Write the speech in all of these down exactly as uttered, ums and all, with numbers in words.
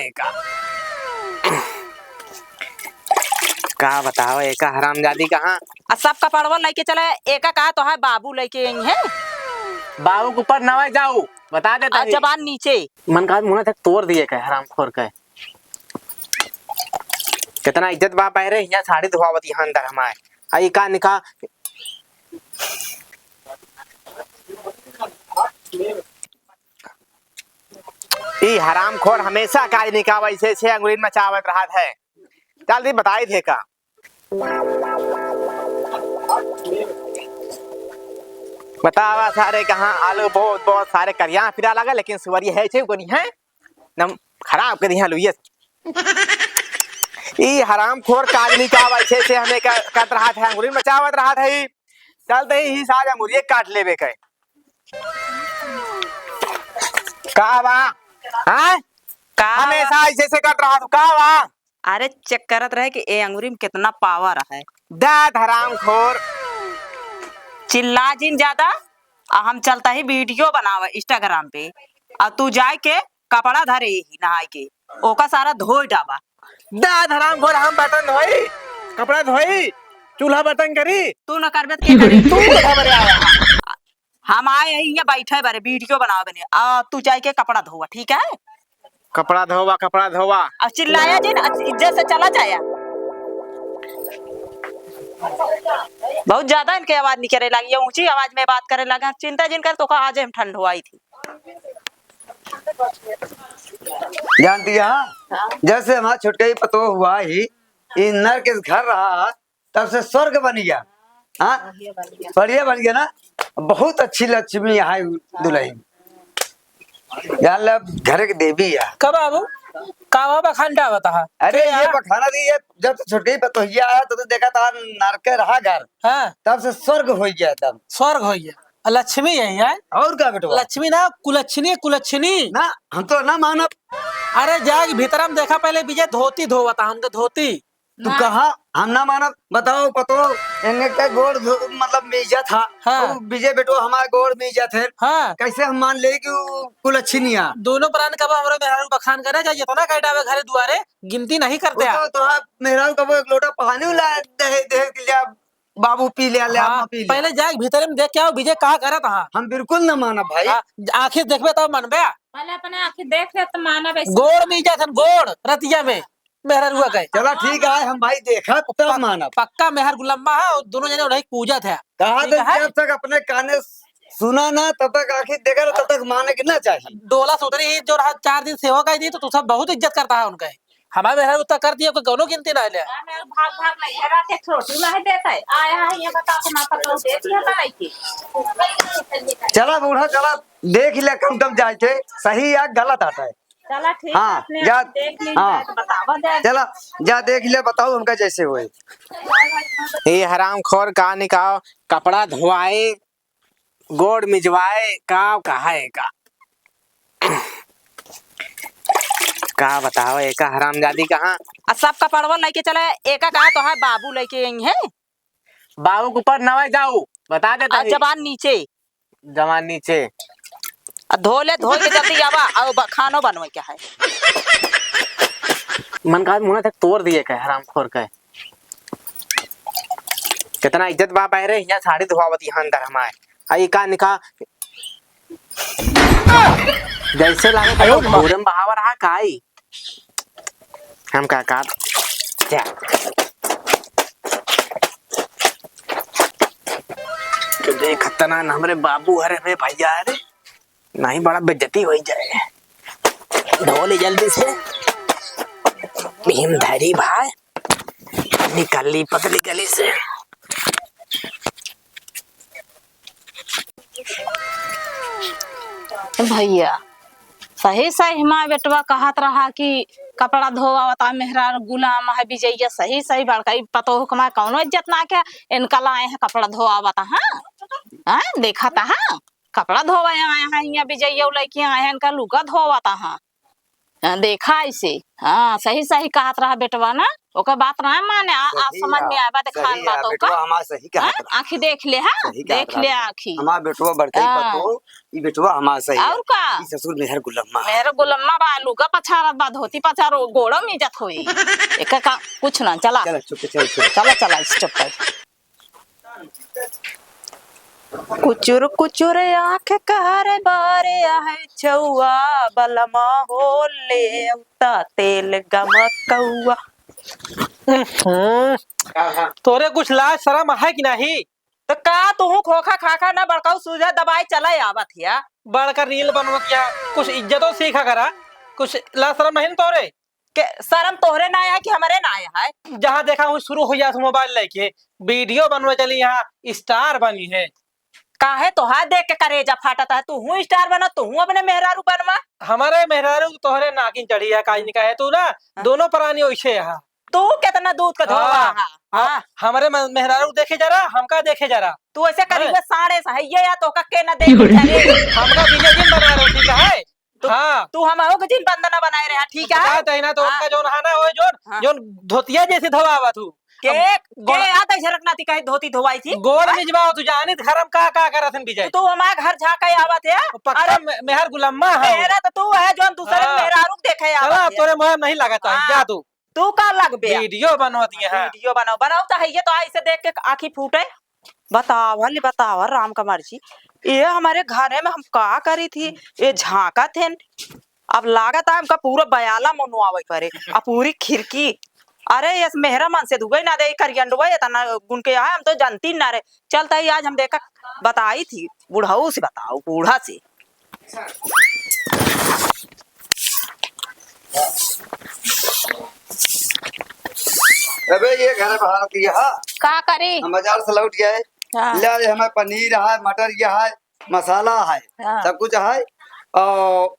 का? का बताओ, एका हरामजादी कहाँ? आ सब कपड़वा लइके चले, एका कहा तोहार बाबू लइके आई हैं? बाबू के ऊपर नवे जाऊ, बता देता आ ही। जबान नीचे। मन का मुँह तक तोड़ दिए का हरामखोर का। कितना इज्जत बा, पहले हियाँ साड़ी धोआवत यहाँ अंदर हमारे। आ ई का निका, ई हरामखोर हमेशा काज निका वैसे से अंगुरी मचावत रहत है। चल दी बताई थे का। बतावा सारे कहाँ आलू बहुत बहुत सारे करिया फिरा लगा, लेकिन सुअरी है छे कोनी है। नम खराब करी है लुइये। ई हरामखोर काजनी का वैसे से हमें क-, कट रहा था, अंगुरी मचावत रहा था ई। चलते ही, ही साज अंगुरिये काट लेबे के। का बा? हाँ? का बा? हमेशा ऐसे से कट रहा तू, का बा? अरे check करत रहे कि ए अंगुरी में कितना power है। दाद हरामखोर। चिल्ला जिन ज्यादा, आ हम चलता ही video बनावे Instagram पे, आ तू जाए के कपड़ा धरे ही नहाए के, ओका सारा धोई डाबा। दाद हरामखोर, हम बर्तन धोई, कपड़ा धोई, चूल्हा बर्तन करी। तू न करबे त के करी? तू कहाँ बरे आवा? हम आए हैं यहाँ बैठे बारे video बनावे बने, आ तू जाए के कपड़ा धोवा, ठीक है? कपड़ा धोवा, कपड़ा धोवा। अब चिल्लाया जिन, इज्जत से चला जाया। बहुत ज्यादा इनके आवाज निकले लगी, ये ऊंची आवाज में बात करे लगा। चिंता जिन कर, तोका आज हम ठंड हुआई थी। जानती है, हाँ? जैसे हमारा छोटका ही पतोह हुआ ही, ई नर के घर रहा, तब से स्वर्ग बन गया। हाँ, बढ़िया बन गया। बढ़िया बन गया ना। बहुत अच्छी लक्ष्मी है दुल्हन। यार, ले अब घर के देवी है। कब बाबू? का बखान का बता है? अरे, ये बखाना दी, ये जब से छोटकी पतोहिया है, तो, तो देखा था, नरके रहा घर। हाँ। तब से स्वर्ग हो गया, तब। स्वर्ग हो गया। लक्ष्मी है, है? और का बेटवा? लक्ष्मी ना, कुलच्छनी, कुलच्छनी। ना, हम तो ना मानब। अरे, जाके भीतर में देखा, पहले विजय धोती धोवता, हमके धोती। तू ना। कहा हम ना मानब? बताओ पतो, एंगे के गोड़ धो-, मतलब मीजत हा। हाँ। उ विजय बेटो हमार गोड़ मीजत है। हाँ। कैसे हम मान ले कि उ कुलच्छिनिया? दोनों प्राण कब हमरे मेहरारू बखान करे, चाहे जितना कह डावे घरे दुआरे, गिनती नहीं करते उ तो आप। तोहार मेहरारू कबो एक लोटा पानी ला दे, दे के लिया, बाबू पी लिया, ले हाँ, अम्मा पी लिया। पहले जाके भीतर में देख के आओ, विजय का करत हा? हम बिल्कुल ना मानब भाई। हाँ, आँखें देखबे तब मानबे। पहले अपने आँखें देख ले तो मानब ऐसे। गोड़ मीजत हन, गोड़ रतिया में। मेहरारुआ के। चला ठीक है, हम भाई देखब तब पक-, मानब। पक्का मेहर गुलम्मा है और दोनों जने उन्हीं पूजत है। कहा ठीक तो है? जब तक अपने काने सुना ना, तब तक आँखी देखा ना, तब तक माने के ना चाहिए। डोला सुतरी ही जो रहा, चार दिन सेवा कइ दी तो तू सब बहुत इज्जत करता है उनके। हमारे मेहर उत्तर कर दिया, कोई गौनो गिनती ना ले। हाँ, मैं भाग भाग नहीं है, रात एक रोटी नहीं देता है। आया है, ये बता, अपना पतोह दे दिया भाई की। चला बूढ़ा, चला देख ले, कम कम जाए थे, सही या गलत आता है। चला ठीक है, हाँ, अपने जा, आप देख लीजिए, हाँ। तो बतावा दे। चला, जा देख ले, बताओ हमका जैसे होए। ए हरामखोर का निकाओ, कपड़ा धोआए, गोड़ मिजवाए, का कहा है का? का बताओ, एका हरामजादी कहाँ? आ सब कपड़वा लेके चले, एका कहा तो है बाबू लेके आई हैं। बाबू के ऊपर नवे जाऊ, बता देता आ ही। जबान नीचे। जबान नीचे। आ धो ले, धो के जल्दी आवा, और ब-, खानो बनवे के है। मन का मुँह तक तोड़ दिए के, हरामखोर के। कितना इज्जत बा बहरे, यहाँ साड़ी धोआवत यहाँ अंदर हमारे। आ, ई का निका, जैसे लागे आयो तो रे माँ। घोड़े में बहावा रहा काई। हम का, का, क्या? तो देख, खतना न हमरे बाबू हरे, हमरे भैया हरे, नहीं बड़ा बेइज्जती हो जाए। धो ले जल्दी से, भीम धारी भाई, निकल ली पतली गली से। भैया, सही सही हमार बेटवा कहत रहा कि कपड़ा धोआवता मेहरारू गुलाम है विजैया, सही सही बड़का ई पतोह के माँ कौनो इज्जत ना के, इनका लाए हैं कपड़ा धोआवता, हाँ? हाँ, देखा था, हाँ? कपड़ा धोवे आए हैं, यहाँ विजैया लइके आए हैं, इनका लुगा धोआवता, हाँ? हाँ, देखा ऐसे, हाँ, सही सही कहत रहा बेटवा ना, ओकर बात ना माने, आ, आ सही समझ है, में आवा, देखान सही है, बात ओकर। बेटवा हमार सही कहत हैं? रहा। आँखी देख ले, हाँ? सही कहत देख रहा ले बेटवा। आँखी। हमार बेटवा बड़कई हाँ। पतो, ई बेटवा हमार सही है। और का? ई ससुर मेहर गुलम्मा है। मेहर गुलम्मा बा, लुगा पछारत बा, धोती पछारो, गोड़ो मीजत होई। एकर का, कुछ ना, चला। चला, चुप, चल, चल। चला, चला, चुप कर। कुचुर कुचुर आँख करे बारे आहे छौआ, बलमा हो ले अउता तेल गमकौआ। हम्म, तोरे कुछ लाज शरम है कि नहीं? तो का तुहू खोखा खाखा ना बड़काऊ सूझा दबाई चला आवत हिया? बड़का reel बनवत हिया, कुछ इज्जतो सीखा करा, कुछ लाज शरम नहीं न तोरे? के शरम तोहरे ना आया कि हमरे ना आया है? जहाँ देखा हुई शुरू हो जात mobile लेके, video बनवे चली यहाँ star बनी है। काहे तोहार देख के करेजा फाटत है? तू हूँ star बना, तू हूँ अपने मेहरारू बनवा। हमारे मेहरारू तोहरे नाकिन चढ़ी है, काज निकाहे तू ना, हाँ। दोनों प्राणी वैसे है। तू कितना दूध का धोवा हाँ, है? हाँ। हाँ। हमरे म-, मेहरारू देखे जरा, हमका देखे जरा। तू ऐसे करी हैं? हुए साढ़े सही है या तो का के ना देखे जरे। हमका विजय जिन बना रहे हो, ठीक है? तू, हाँ। तू हम हो के जिन बंदना बनाए रहे, ठीक है? बता तही ना तो हाँ। उनका जोन है ना, वो जोन, हाँ। जोन धोतिया जैसे धोवावत हूँ। के, अब के गोड़ याद है झरक नाती कहे धोती धोवाई थी? गोड़ हाँ? मिजवाओ तू जानित घर में का, का करत हन विजय। तो तू हमारे घर झाँका आवत है? वो पक्का अरे, मे-, मेहर गुलम्मा है। मेहरा तो तू है जोन दूसरे हाँ। मेहरारू देखे चला, आवत है। तोरे मोह नहीं लगा चाहे, हाँ। जा तू। तू का लगबे? Video बनवत हिया। Video बनाओ, बनाओ तो है ये तो ऐसे देख के आँखी फूटे। बतावा ले, बतावा राम कमर जी, ये हमारे घरे में हम का करी थी, ये झाँकत हेन। अब लागत है हमका पूरा बयाला मनवावे परे, आ पूरी खिड़की। अरे यस मेहरा मन से दुबई ना दे, करियंडवा इतना गुन के आए, हम तो जानती ना रहे। चलता ही आज हम देखा, बताई थी बुढ़ऊ से, बताओ बूढ़ा से। अबे ये घर बाहर की है। का करी? हम बाजार से लौट गए। हाँ। ले आए हमें पनीर है, मटर ये है, मसाला है, हाँ। सब कुछ है। और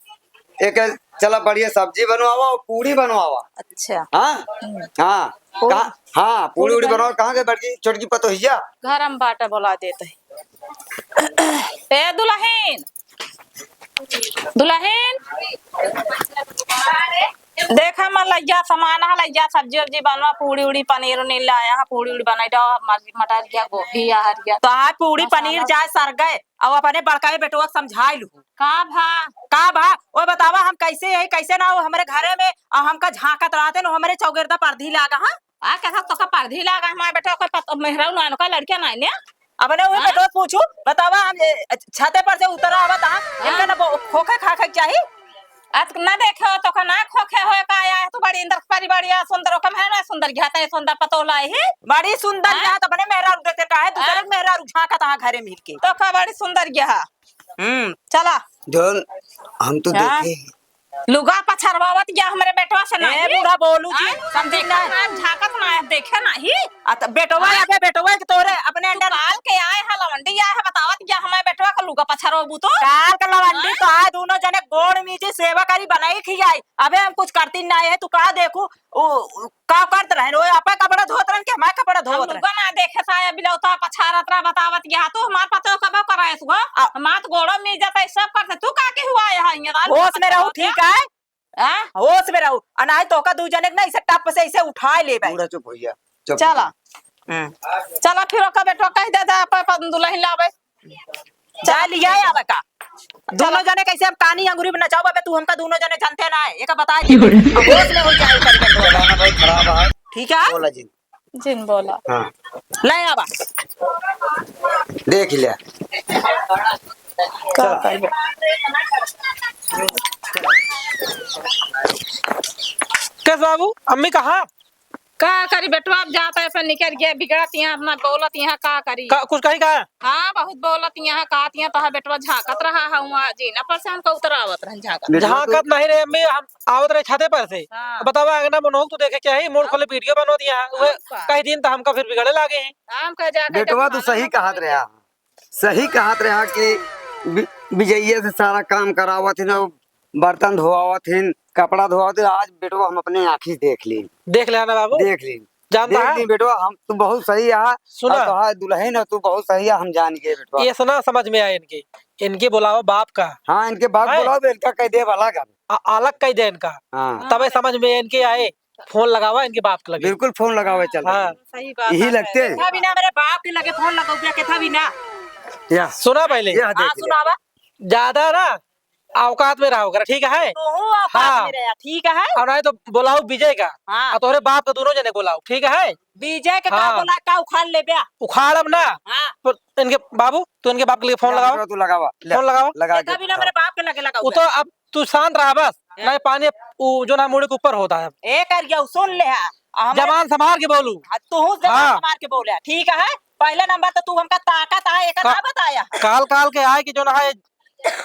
एक चला बढ़िया सब्जी बनवावा और पूड़ी बनवावा। अच्छा। हाँ? हम्म। हाँ। पूड़ी। कहाँ? हाँ, पूड़ी पूड़ी उड़ी बन- बनाओ। कहाँ गए बड़की, छोटकी पतोहिया? घर में बाटा बोला देते हैं। ए दुलहिन, दुलहिन, देखा मन लइया सामान है, लइया सब्जी उब्जी बनवा, पूड़ी उड़ी पनीर उनीर लाया है, पूड़ी उड़ी बनाई दो, मर-, मटर या गोभी या हरिया। तो आज पूड़ी मसाला पनीर जाए सर गए, अब अपने बड़का बेटवा के समझाई लू। का भा? का भा? ओ बतावा हम कैसे है, कैसे ना हो हमरे घरे में, और हमका झाँकत रहते न, हमरे चौगिरदा परधी लागा, हाँ? आ, कैसा तोका परधी लागा, हमारे बेटवा कोई पत-, मेहरारू नान का लड़किया नाई ने? अपने वही हाँ? बेटवा पूछू, बतावा हम, ए, छाते पर से उतरा आवत, हाँ? हाँ। इनका ना बो-, खोखे खा खाई चाही? आज ना देखे हो, तोका ना खोखे होए का आया है, तू बड़ी इंदर परी बड़ी आ, सुंदर ओका है ना, सुंदर घिया तनी सुंदर पतोला ही। बड़ी सुंदर हाँ? घिया, तो अपने मेहरारू देते का है, दूसरे हाँ? मेहरारू झाँकत हाँ घरे मिल के। तोका बड़ी सुंदर घिया। हम्म, चला। जोन हम तो हाँ। देखे। लुगा पछरवावत गया हमरे बेटवा से ए, नहीं। बूढ़ा बोलू जी, हाँ? समझी देखे ना। ना, झाँकत ना है, देखे नहीं। आ, त बेटवा हाँ? अबे बेटवा के तोरे अपने तू अंडर काल के आए है, लवंडी आए है, बतावत गया हमारे बेटवा का लुगा पछरवाबू तो। काल का लवंडी हाँ? तो आए, दोनों जने गोड़ मीजी सेवा करी, बनाई खियाई। अबे हम कुछ करती नहीं है, तू का देखू, ओ, का करत रहन? ओए, आपन कपड़ा धोत रहन कि हमार कपड़ा हम धोत रहन? लुगा ना देखे साया बिलौता पछारत रहा, बतावत गया, तू हमार पतो कबो कराए सुआ? आ हमार तो गोड़ो मीजत है, सब करते, तू का के हुआ यहाँ, यहाँ रात होश में रहू, ठीक है? हाँ? होश में रहू, आ नाहीं तो का दू जने के ना इसे टप से इसे उठाए लेबे। बूढ़ा चुप हो जा, चुप। चला। हम्म। चला फिर ओका बेटवा कह दे, जा अपन, अपन दुलहिन लावे। जा लिया आवे का। चला। दोनों जने कैसे हम कानी अंगुरी में नचाओ बे, तू हमका दोनों जने जानते ना है, एका बता दी। अब होश में हो जाए करके। जमाना बहुत खराब है। ठीक है? बोला जी। जिन बोला। हाँ। ले आवा। देख ले। का चला। करबो? कस बाबू, अम्मी कहाँ? का करी बेटवा, अब जात है, फिर निकल गया, बिगड़त यहाँ, अपना बोलत यहाँ, का करी? का, कुछ कही का? हाँ, बहुत बोलत यहाँ, कहत यहाँ, तोहार बेटवा झाँकत रहा है, वहाँ जीना पर से हमका उतरावत रहन झाँकत। बेटवा तो झाँकत नहीं रहे अम्मी, हम आवत रहे छाते पर से। हाँ। बतावा, अंगना में नोक तो देखे क्या है, मुड़ हाँ। खोले वीडियो बनवत यहाँ, हाँ, वह का? कई दिन तो हमका फिर बिगड़े लागे हैं। हम कह जा, कह बेटवा जा, तो खाना सही हम कहत कह रहा, सही कहत रहा कि बि-, बिजैया से सारा काम करावत है ना, बर्तन धोआवत हिन, कपड़ा धोआवत हिन, आज बेटवा हम अपने आँखी देख लीन। देख लेहा ना बाबू? देख लीन। जानता देख है? लीन बेटवा, हम, तू बहुत सही है। सुना। और तोहार दुलहिन है, तू बहुत सही है, हम जान गए बेटवा। ये सुना समझ में आए इनके, इनके बुलावा बाप का। हाँ, इनके बाप हैं? बुलाओ, इनका कह दे अलग हम। आ, अलग कह दे इनका। हाँ। तबे समझ में इनके आए। फोन लगावा इनके बाप के लगे। बिल्कुल फोन लगावे चल रहे हाँ। हैं। सही बात यही है। लगते हैं। केथा भी ना मेरे बाप के लगे फोन लगाओ, केथा भी ना। या। सुना पहले। या हाँ, देख लिया। सुनावा। ज्यादा ना औकात में रहो करा, ठीक है? तोहू औकात हाँ। में रहा, ठीक है? और नहीं तो बुलाओ विजय का। हाँ। और तोहरे बाप का दोनों जने बुलाओ, ठीक है? विजय के का हाँ। बोला, का उखाड़ ले बया? उखाड़ब ना। हाँ। तो इनके बाबू, तू इनके बाप के लिए फोन या लगावा। बेटा, तू लगावा, ले, फोन लगावा। लगा के केथा भी ना उठाओ। मेरे बाप के लगे लगाओ। वो तो अब तू शांत रहा बस। हाँ। नहीं पानी वो जो ना मुड़ी के ऊपर होता है। ए कर गया, सुन ले हा। आ, हमरे जबान संभाल के बोलू। आ, तू जबान हाँ। संभाल के बोले, ठीक है? पहले नंबर तो तू हमका ताकत आए, एक का-, ना बताया। काल काल के आए कि जो ना है,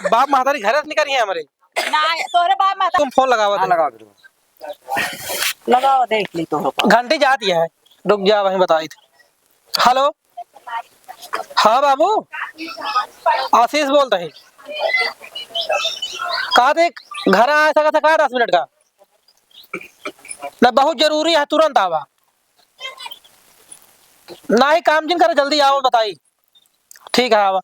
बाप महतारी घरे से निकल गए हमरे। ना, तोरे बाप महतारी। तुम फोन लगावा हाँ, दे। लगाओ, बिल्कुल। लगाओ, देख ली तो। घंटी जाती है, रुक जा, वहीं बताई थी। हेलो, हाँ बाबू, आशीष बोलता है। कहा थे, घर आ सकत है का दस मिनट का? ना, बहुत जरूरी है, तुरंत आवा। ना ही काम जिन करे, जल्दी आओ, बताई। ठीक है, आवा।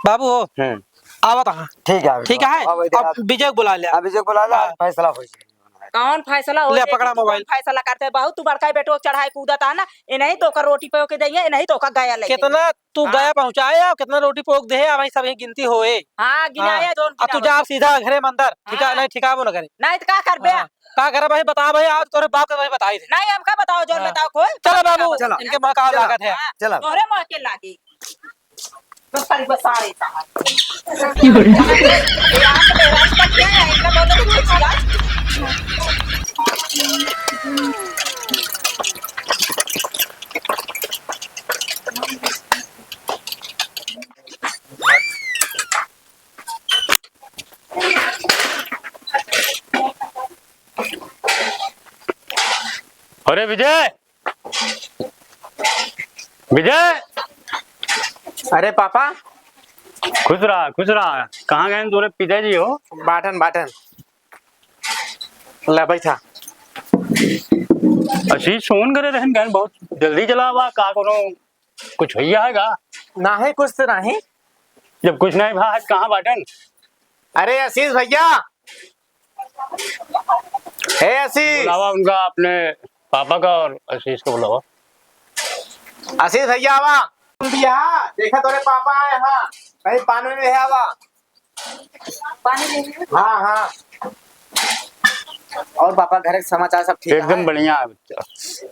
बाबू हो, हम्म। आवा तहाँ। ठीक है, ठीक है? हाँ, वही अब देखा। विजय को बुला लिया। हाँ, विजय को बुला लिया, हाँ। फैसला हो जाए। कौन फैसला हो ले, जाए? पकड़ा तू मोबाइल। कौन फैसला करते? बहुत तू बड़का बेटो चढ़ाई कूदत है ना, ये नहीं तो ओकर रोटी पे के दइए, ये नहीं तो ओकर गया लइके। कितना तू हाँ। गया पहुँचाए और कितना रोटी पोक दे, अब वही सब यही गिनती होए। हाँ, गिनाए हाँ। जोन अब तू गिनाए। जा सीधा घरे में अंदर, ठिका हाँ। नहीं, ठिकाबो न करे। नहीं तो का करबे? हाँ। का करे भाई, बता भाई, आज तोरे बाप के भाई बताई दे। नहीं, हमका बताओ, जोन हाँ। बताओ, खोल। चलो बाबू, चलो। इनके मुँह का चलो। लागत है। हाँ, चलो। तोरे मुँह के लागी। बस खाली बस आ रही साहब। अरे विजय, विजय। अरे पापा। खुश रहा, खुश रहा। कहाँ गए तोरे पिताजी हो? बाटन, बाटन। ले बैठा। आशीष फोन करे रहन, कहन बहुत जल्दी चला बा, का कोनो कुछ भैया है का? नाही, कुछ तो नाही। जब कुछ नहीं भा, आज कहाँ बाटन? अरे आशीष भैया, हे आशीष। बुलावा उनका, अपने पापा का और आशीष को बुलावा। आशीष भैया आवा। भैया, देखा तोरे पापा आए हाँ, कहीं पानी में आवा। पानी लेने? हाँ, हाँ। और पापा, घर के समाचार सब ठीक एकदम है? बढ़िया है बच्चा।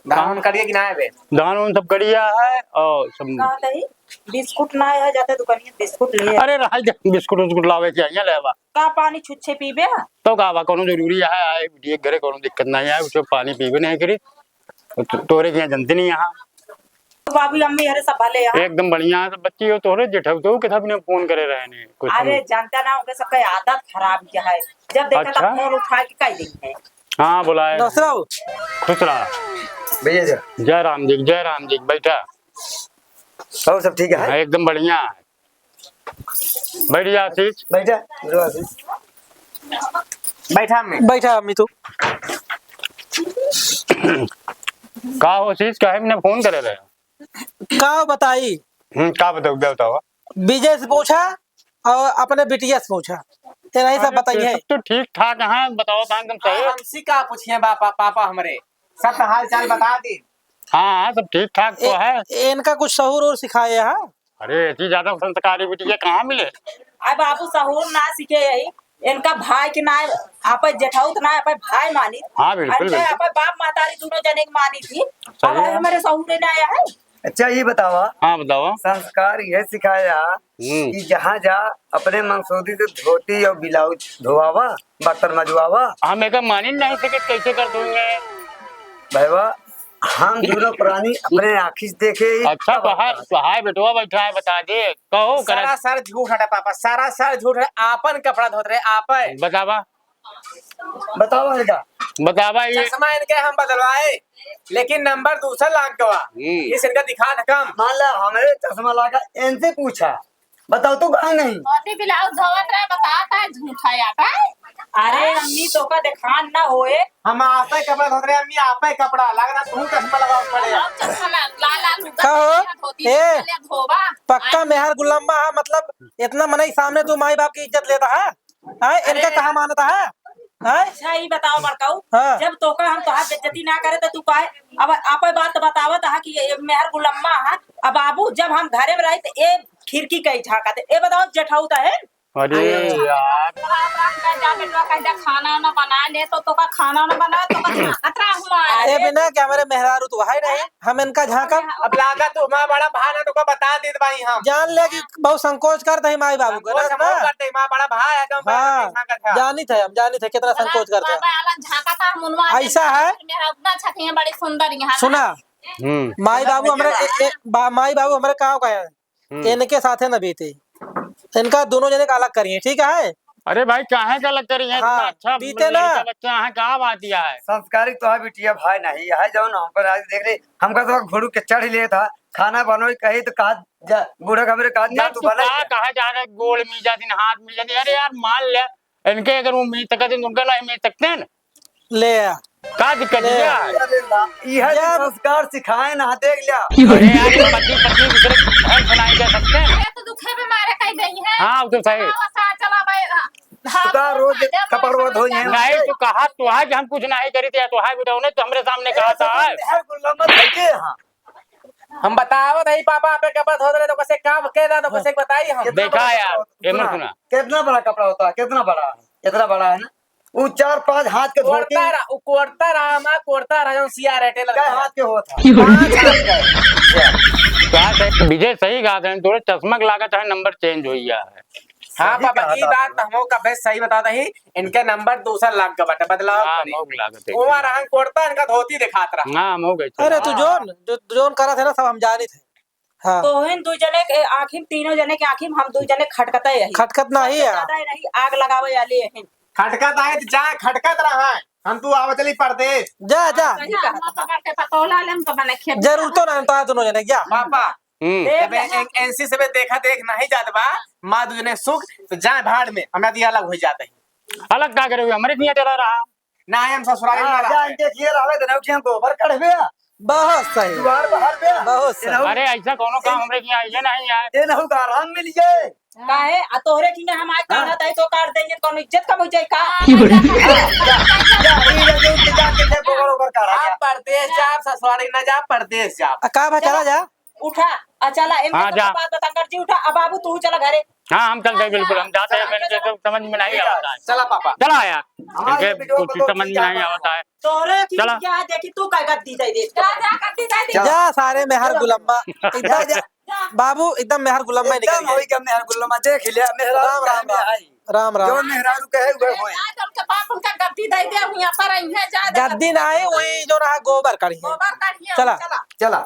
धान उन करिए कि ना है बे? धान उन सब करिया है और सब कहा तही? बिस्कुट ना है, जाते दुकानिया बिस्कुट लिए। अरे रहा जा, बिस्कुट उस्कुट लावे के यहाँ ले आवा। का पानी छुच्छे पीबे? तो का बा, कोनो जरूरी है, आए बिटिया के घरे कोनो दिक्कत नहीं है, उसे पानी पीबे नहीं करी। तो तोरे के यहाँ जनते नहीं यहाँ। बाबू, अम्मी, अरे सब भले हैं। एकदम बढ़िया है सब बच्ची हो। तोहरे जेठऊ तो किथा बिना फोन करे रहे ने कुछ अरे समय। जानता ना, उनके सबके आदत खराब क्या है, जब देखा अच्छा। तब फोन उठा के कह देंगे। हाँ, बुलाए। नमस्ते बाबू। खुश रहा। भैया जी। जय राम जी, जय राम जी, बैठा। और सब ठीक है? हाँ, एकदम बढ़िया है। बैठ जा आशीष। बैठा, बैठा आशीष। बैठा अम्मी। बैठा अम्मी तू। का हो आशीष, काहे मने फोन करे रहे? का बताई? हम्म, का बताऊ, का बतावा? विजय से पूछा और अपने बिटिया से पूछा, ये नहीं सब अरे, बताइए। सब तो ठीक ठाक है, बताओ, कहाँ एकदम सही? हमसे का पूछिए पापा, पापा हमरे सब तो हाल चाल बता दी। हाँ, हाँ, सब ठीक ठाक तो ए-, है। इनका कुछ सहूर और सिखाए है। अरे, इतनी ज्यादा संस्कारी बिटिया कहाँ मिले? अब बाबू सहूर ना सीखे यही, इनका भाई के ना आपे जेठाउत ना आपे भाई मानित। हाँ, बिल्कुल, इनके बिल्कुल। आपे बाप महतारी दोनों जने के मानित ही। सही अब है। हमारे सहूर ना आया है। अच्छा, ये बतावा। हाँ, बतावा। संस्कार ये सिखाया हम्म। कि जहाँ जा अपने मंसूरी से धोती और ब्लाउज धोआवा, बर्तन मजवावा। हम एका मानिन नहीं सके, कैसे कर दूंगे? भैया, हम दोनों प्राणी अपने आँखी से देखे ही अच्छा, सब तोहार, होता है। तोहार बेटवा बैठा है, बता दे, कहो, करा। सरासर झूठ हटे पापा, सरासर झूठ है। आपन कपड़ा धोत रहे, आपन। बतावा। बतावा इनका। बतावा ये। चश्मा इनके हम बदलवाए, लेकिन नंबर दूसरा लाग गवा। हम्म। इस इनका दिखा था कम। मान ला, हमें चश्मा लागा, इनसे पूछा। बताओ तो कहाँ नहीं? धोती ब्लाउज धोवत रहे, बताता है झूठा यार, हैं? अरे अम्मी, तोका देखान ना होए। हम आपे कपड़ा धोत रहे अम्मी, आपे कपड़ा। लग रहा तू चश्मा लगाओ पड़े। चश्मा ला, ला, ला, लुगा का हो? धोती ए, ले धोबा। पक्का मेहर गुलाम्मा है, मतलब इतना मनई सामने तू माई बाप की इज्जत लेता है? हैं? इनका अरे। कहाँ मानता है? हैं? अच्छा, ई बताओ बड़काऊ, हाँ। जब तोका हम तोहार बेइज्जती ना करे तो तू काहे अब आपे बात बतावत हा कि ये मेहर गुलम्मा हा। अब बाबू, जब हम घरे में रही तो ए खिड़की कहीं झाँकत है, ए बताओ जेठाऊ तो है। अरे अरे यार। रात रात में जा बेटवा कह दे खाना ना बना ले, तो तोका खाना ना बना, तोका झाँकत रहा हुआ है। ए बिना कि हमरे मेहरारू तो है नहीं, हम इनका झाँकब। अब लागा तो माँ बड़ा भाई ना, तोका बता देत बाई हम। जान ले कि बहुत संकोच करत है माई बाबू के, संकोच ना, हम ना? करते, माँ बड़ा भाई है, तो हम हाँ, नहीं झाँकत है। जानित है हम, जानित है कितना संकोच करत है। बाबा आलन झाँकत है, मुनवा ऐसा है? मेहरा उतना अच्छा कहिए, बड़ी सुंदर यहाँ। सुना, हम्म। माई बाबू हमरे, ए, ए, बा-, माई बाबू हमरे का कहे? हम्म। इनके साथे न बीते, इनका दोनों जने का अलग करिए, ठीक है? अरे भाई, काहे का अलग करिए? इतना हाँ, अच्छा बीते ना। लड़का बच्चा है, का बात यह है? संस्कारिक तो है बिटिया भाई, नहीं है जौन हमको आज देख ले, हमका तो घोड़ू के चढ़ लिए था, खाना बनोई कही तो कहा जा, बूढ़ा खबरे कहा जा, यार, तू तू बना का ले। कहा जा रहा है, गोड़ मीजा दिन, हाथ मीजा दिन, अरे यार, मान ले, इनके अगर वो मीज सकते हैं, उनका नहीं मीज सकते हैं ना? ले आ। का दिक्कत ले। है? अरे ला, यह जो जब संस्कार सिखाए ना, देख लिया। अरे यार, ये पति पत्नी दूसरे के घर बनाए जा सकते हैं? ये तो दुखे पे मारे कह गई है। हाँ, वो तो सही। हाँ, सा-, चला भाई, हाँ। हाँ, सुधा रोज जब कपड़वा धोई है। नहीं, तो कहा तो है कि हम कुछ नहीं करी थे, तो है बेटा, उन्हें तो हमरे सामने कहा था। हर गुलाम मत भइये, हाँ। हम बतावत हई पापा, आपे कपड़ा धो देले, तो कैसे काम के ना, तो कैसे बताई हम? कितना देखा बड़ा यार, कपड़ा होता है? एमर सुना। सुना। कितना बड़ा कपड़ा होता है? कितना बड़ा है? इतना बड़ा है ना? वो चार पाँच हाथ के धोती। कोड़ता रहा, वो कोड़ता रहा, हमारा कोड़ता रहा, जो सिया रेटे लगता कै है। हाथ के होता? पाँच हाथ का। बात है, विजय सही कहा था, थोड़े चश्मा के लागत है, नंबर चेंज हो गया है। हाँ सही पापा, कहा ई था बात आपने। हमहू का बेस सही बता दही, इनके नंबर दूसर लाग का बाटे, बदलाव हाँ, करी। मौक लागत है। ओवा रहन कोड़ता, इनका धोती दिखात रहा। हाँ, मौक है। अरे, तू हाँ। जोन, जो, जोन करा थे ना, सब हम जानी थे। हाँ। तोहिन दू जने के आँखी में, तीनों जने के आँखी में हम दू जने खटकते यही। खटकत नाही सबसे है। ज्यादा यही आग लगावे वाली यही। खटकत आए तो जा, खटकत रहा है। हम तू आवा चली परदेस। जा, जा। सही कहा हम तो था। करके पतोला लेम तो बने खेत जरूर तो ना, हम तो दोनों जने, जा। पापा, हम्म। देख जब ले। एन-, एनसी से देखा देख नहीं जात बा, माँ दूजने सुख, तो जाए भाड़ में, हमरा दिया अलग हो जाते हैं। अलग का करे हुए, हमरे किया चला रहा। ना, हम ससुराल में हाँ, ना जा, रहे। इनके किए रहवे, तो नौठिया गोबर कढ़वे। बहुत सही। दुआर बहार पे। बहुत सही। ये नहु अरे, ऐसा कोनो काम हमरे किया ये नहीं है। ये नहु का आराम मिल जाए। काहे? आ तोहरे किया हम आज हाँ। काढ़त है तो काढ़ देंगे, कोनो इज्जत कम हो जाए का? की बोले? जा, जा, जा, ये जो उनके जाके थे गोबर ओबर काढ़ा आप गया। परदेस जा, ससुराल ना जा, परदेस जा। आ, का बा, चला जा। उठा, आ चला, इनके हाँ, सबके जा। बात बता, अंकल जी उठा, अब बाबू तू चला घरे। हाँ, हम चलते हैं, बिल्कुल, हम जाते हैं, हाँ, इनके चला। तो समझ में नहीं ठीक है, आवता है। चला पापा। चला यार, हमारे इनके बेटवा को कुछ तो समझ में ठीक नहीं है। आवता है। तोरे की चला। क्या देखी, तू का गद्दी दे दे। जा, जा, गद्दी दे दे। जा। जा, सारे मेहर गुलम्मा। इधर जा। जा। बाबू, एकदम मेहर गुलम्मा एकदम निकल गए। होई गया मेहर गुलम्मा, देख लिया, मेहरारू राम, कहे राम, में राम। आई। राम, राम। जौन मेहरारू कहे, उहे होई। आज उनके बाप उनका गद्दी दे दे, हुआ पर आई है, जा, जा। गद्दी ना आई, वही जो रहा, गोबर काढ़ी है। गोबर काढ़ी है, चला। चला। चला।